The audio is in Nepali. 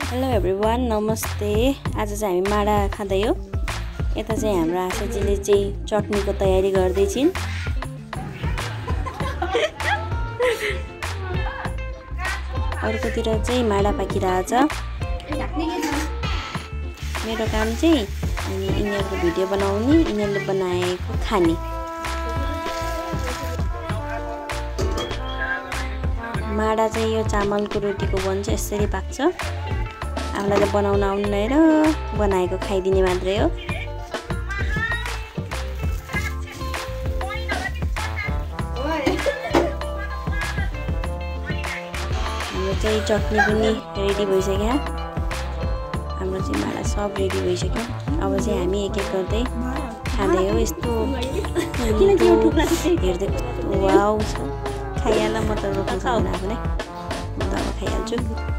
हेलो एभ्रिवान, नमस्ते। आज चाहिँ हामी माडा खाँदै हो। यता चाहिँ हाम्रो आशाजीले चाहिँ चटनीको तयारी गर्दै छिन्। अर्कोतिर चाहिँ माडा पाकिरहेछ। मेरो काम चाहिँ यिनीहरूको भिडियो बनाउने, यिनीहरूले बनाएको खाने। माडा चाहिँ यो चामलको रोटीको बन्छ, यसरी पाक्छ। आफूलाई त बनाउन आउदैन र बनाएको खाइदिने मात्रै हो। हाम्रो चाहिँ चटनी पनि रेडी भइसक्यो। हाम्रो चाहिँ माडा सब रेडी भइसक्यो। अब चाहिँ हामी एक एक गर्दै खाँदै हो। यस्तो हेर्दै वाउ छ। खाइहाल, म त रोक्न सक्दिनँ आफूलाई। म त अब खाइहाल्छु।